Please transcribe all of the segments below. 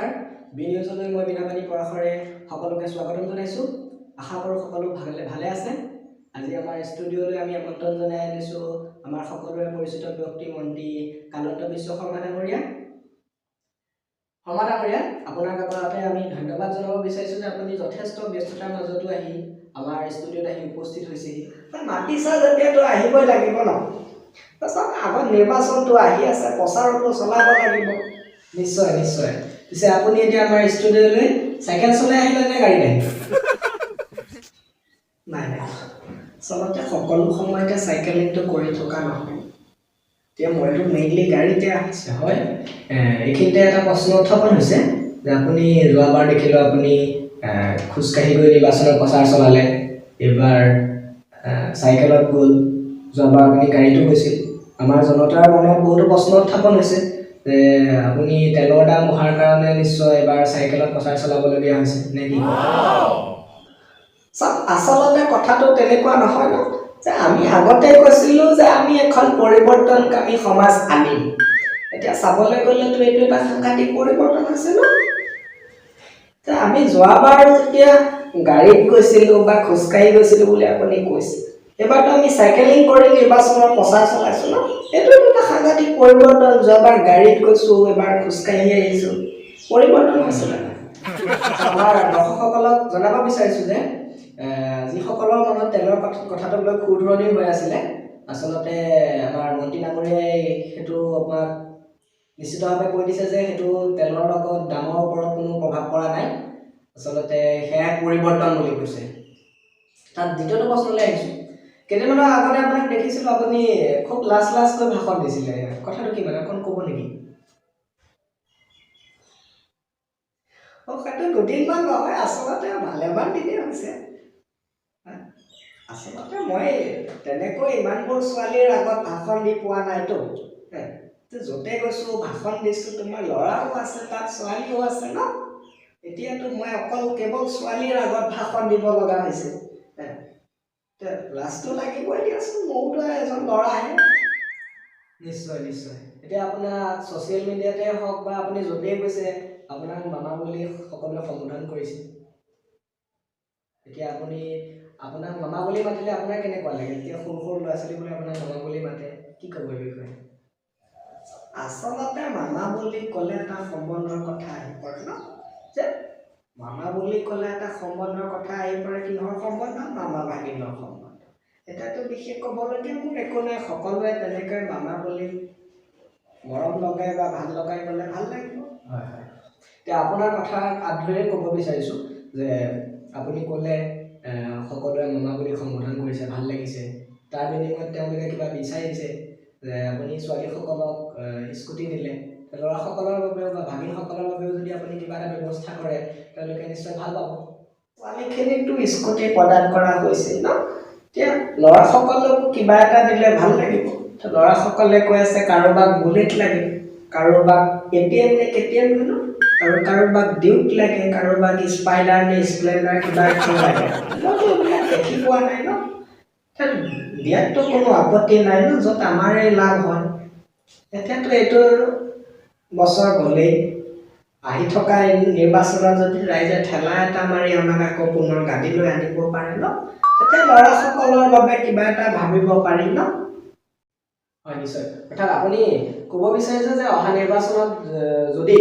নমস্কাৰ। বি নিউজলৈ মই বীণাপাণি পৰাশৰে সকলোকে স্বাগতম জনাইছোঁ। আশা কৰোঁ সকলো ভালে ভালে আছে। আজি আমাৰ ষ্টুডিঅ'লৈ আমি আমন্ত্ৰণ জনাই আনিছোঁ আমাৰ সকলোৰে পৰিচিত ব্যক্তি, মন্ত্ৰী কালন্ত বিশ্ব শৰ্মা ডাঙৰীয়া। শৰ্মা ডাঙৰীয়া, আপোনাক আগতে আমি ধন্যবাদ জনাব বিচাৰিছোঁ যে আপুনি যথেষ্ট ব্যস্ততাৰ মাজতো আহি আমাৰ ষ্টুডিঅ'ত আহি উপস্থিত হৈছেহি। মাতিছা যেতিয়াতো আহিবই লাগিব ন। তাৰপিছত আগত নিৰ্বাচনটো আহি আছে, প্ৰচাৰতো চলাব লাগিব। নিশ্চয় নিশ্চয়। পিছে আপুনি এতিয়া আমাৰ ষ্টুডিঅ'লৈ চাইকেল চলাই আহিলে নে গাড়ীত আহিলে? নাই নাই, আচলতে সকলো সময়তে চাইকেলিংটো কৰি থকা নহয়। এতিয়া মইতো মেইনলি গাড়ীতে আহিছোঁ। হয়, এইখিনিতে এটা প্ৰশ্ন উত্থাপন হৈছে যে আপুনি যোৱাবাৰ দেখিলোঁ আপুনি খোজকাঢ়ি গৈ নিৰ্বাচনৰ প্ৰচাৰ চলালে, এইবাৰ চাইকেলত গ'ল, যোৱাবাৰ আপুনি গাড়ীতো গৈছিল। আমাৰ জনতাৰ মনত বহুতো প্ৰশ্ন উত্থাপন হৈছে যে আপুনি তেলৰ দাম বঢ়াৰ কাৰণে নিশ্চয় এইবাৰ চাইকেলত প্ৰচাৰ চলাবলগীয়া হৈছে নে কি? চাওক, আচলতে কথাটো তেনেকুৱা নহয় ন, যে আমি আগতে কৈছিলোঁ যে আমি এখন পৰিৱৰ্তনকামী সমাজ আনিম। এতিয়া চাবলৈ গ'লেতো এইটো এটা সাংঘাতিক পৰিৱৰ্তন হৈছে ন, যে আমি যোৱাবাৰ যেতিয়া গাড়ীত গৈছিলোঁ বা খোজকাঢ়ি গৈছিলোঁ বুলি আপুনি কৈছে, এইবাৰতো আমি চাইকেলিং কৰি নিৰ্বাচনৰ প্ৰচাৰ চলাইছোঁ ন। এইটো এটা সাংঘাতিক পৰিৱৰ্তন। যোৱাবাৰ গাড়ীত গৈছোঁ, এইবাৰ খোজকাঢ়ি আহিছোঁ। পৰিৱৰ্তন হৈছে নাই? আমাৰ দৰ্শকসকলক জনাব বিচাৰিছোঁ যে যিসকলৰ মনত তেলৰ কথাটোক লৈ ক্ষুধৰণি হৈ আছিলে, আচলতে আমাৰ মন্ত্ৰী ডাঙৰীয়াই সেইটো আপোনাক নিশ্চিতভাৱে কৈ দিছে যে সেইটো তেলৰ লগত দামৰ ওপৰত কোনো প্ৰভাৱ পৰা নাই, আচলতে সেয়া পৰিৱৰ্তন বুলি কৈছে। তাত দ্বিতীয়টো প্ৰশ্নলৈ আহিছোঁ। কেইদিনমানৰ আগতে আপোনাক দেখিছিলোঁ, আপুনি খুব লাজ লাজকৈ ভাষণ দিছিলে। কথাটো কি, মানে অকণ ক'ব নেকি? অঁ, সেইটো দুদিনমান নহয়, আচলতে ভালেমান দিনেই হৈছে। আচলতে মই তেনেকৈ ইমানবোৰ ছোৱালীৰ আগত ভাষণ দি পোৱা নাইতো। য'তে গৈছোঁ ভাষণ দিছোঁ, তোমাৰ ল'ৰাও আছে তাত, ছোৱালীও আছে ন। এতিয়াতো মই অকল কেৱল ছোৱালীৰ আগত ভাষণ দিব লগা হৈছে। লাজটো লাগিবই দিয়াচোন, ময়োতো এজন ল'ৰাহে। নিশ্চয় নিশ্চয়। এতিয়া আপোনাক ছ'চিয়েল মিডিয়াতে হওক বা আপুনি য'তেই গৈছে, আপোনাক মামা বুলি সকলোৱে সম্বোধন কৰিছে। এতিয়া আপুনি আপোনাক মামা বুলি মাতিলে আপোনাৰ কেনেকুৱা লাগে? এতিয়া সৰু সৰু ল'ৰা ছোৱালীবোৰে আপোনাক মামা বুলি মাতে, কি ক'ব এই বিষয়ে? আচলতে মামা বুলি ক'লে এটা সম্বন্ধৰ কথা আহি পৰে ন, যে মামা বুলি ক'লে এটা সম্বন্ধৰ কথা আহি পৰে। কিহৰ সম্বন্ধ? মামা ভাগিনৰ সম্বন্ধ। এতিয়াতো বিশেষ ক'বলগীয়া মোৰ একো নাই। সকলোৱে তেনেকৈ মামা বুলি মৰম লগাই বা ভাল লগাই গ'লে ভাল লাগিব। হয় হয়। এতিয়া আপোনাৰ কথা আঁত ধৰিয়ে ক'ব বিচাৰিছোঁ যে আপুনি ক'লে সকলোৱে মামা বুলি সম্বোধন কৰিছে, ভাল লাগিছে। তাৰ বিনিময়ত তেওঁলোকে কিবা বিচাৰিছে যে আপুনি ছোৱালীসকলক স্কুটি দিলে, ল'ৰাসকলৰ বাবেও বা ভাগিনসকলৰ বাবেও যদি আপুনি কিবা এটা ব্যৱস্থা কৰে, তেওঁলোকে নিশ্চয় ভাল পাব। ছোৱালীখিনিকতো স্কুটি প্ৰদান কৰা হৈছে ন, এতিয়া ল'ৰাসকলকো কিবা এটা দিলে ভাল লাগিব। ল'ৰাসকলে কৈ আছে কাৰোবাক বুলেট লাগে, কাৰোবাক এ টি এম নে কে টি এম জানো, আৰু কাৰোবাক ডিউক লাগে, কাৰোবাক স্পাইডাৰ নে স্প্লেণ্ডাৰ কিবা এখন লাগে। মইতো এইবিলাক দেখি পোৱা নাই ন। দিয়াততো কোনো আপত্তি নাই ন, য'ত আমাৰেই লাভ হয়। এতিয়াতো এইটো বছৰ গ'লেই, আহি থকা নিৰ্বাচনত যদি ৰাইজে ঠেলা এটা মাৰি আমাক আকৌ পুনৰ গাদীলৈ আনিব পাৰে ন, তেতিয়া ল'ৰাসকলৰ বাবে কিবা এটা ভাবিব পাৰি ন। হয়, নিশ্চয়। অৰ্থাৎ আপুনি ক'ব বিচাৰিছে যে অহা নিৰ্বাচনত যদি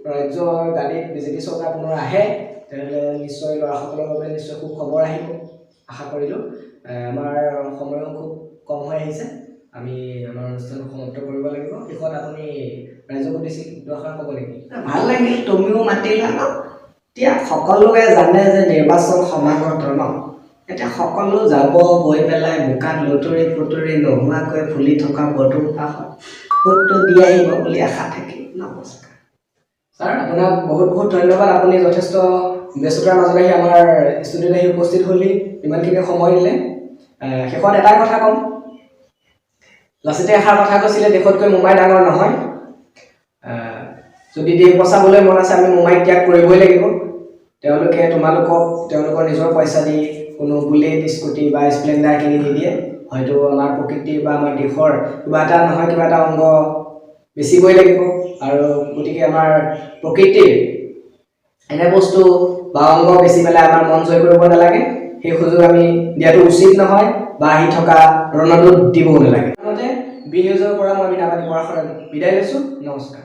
ৰাজ্যৰ গাদীত বিজেপি চৰকাৰ পুনৰ আহে, তেনেহ'লে নিশ্চয় ল'ৰাসকলৰ বাবে নিশ্চয় সুখবৰ আহিব, আশা কৰিলোঁ। আমাৰ সময়ো খুব কম হৈ আহিছে, আমি আমাৰ অনুষ্ঠান সমাপ্ত কৰিব লাগিব। শেষত আপুনি ৰাইজক উদ্দেশ্যি দুআষাৰ ক'ব নেকি? ভাল লাগিল, তুমিও মাতিলা ন। এতিয়া সকলোৱে জানে যে নিৰ্বাচন সমাগত ন। এতিয়া সকলো যাব, গৈ পেলাই বোকাত লুতুৰি পুতুৰি নোহোৱাকৈ ফুলি থকা পদুম পাহত ভোটটো দি আহিব বুলি আশা থাকিল। নমস্কাৰ। ছাৰ, আপোনাক বহুত বহুত ধন্যবাদ। আপুনি যথেষ্ট ব্যস্ততাৰ মাজত আহি আমাৰ ষ্টুডিঅ'ত আহি উপস্থিত হ'লহি, ইমানখিনি সময় দিলে। শেষত এটাই কথা ক'ম, লাচিতে এষাৰ কথা কৈছিলে, দেশতকৈ মোমাই ডাঙৰ নহয়। যদি দেশ বচাবলৈ মন আছে, আমি মোমাইক ত্যাগ কৰিবই লাগিব। তেওঁলোকে তোমালোকক তেওঁলোকৰ নিজৰ পইচা দি কোনো বুলেট, স্কুটি বা স্প্লেণ্ডাৰ কিনি নিদিয়ে। হয়তো আমাৰ প্ৰকৃতিৰ বা আমাৰ দেশৰ কিবা এটা নহয় কিবা এটা অংগ বেচিবই লাগিব, আৰু গতিকে আমাৰ প্ৰকৃতিৰ এনে বস্তু বা অংগ বেচি পেলাই আমাৰ মন জয় কৰিব নালাগে। সেই সুযোগ আমি দিয়াটো উচিত নহয় বা আহি থকা ৰণদূত দিবও নালাগে। লগতে বি নিউজৰ পৰা মই বীণাপাণি পৰাশৰণ বিদায় লৈছোঁ। নমস্কাৰ।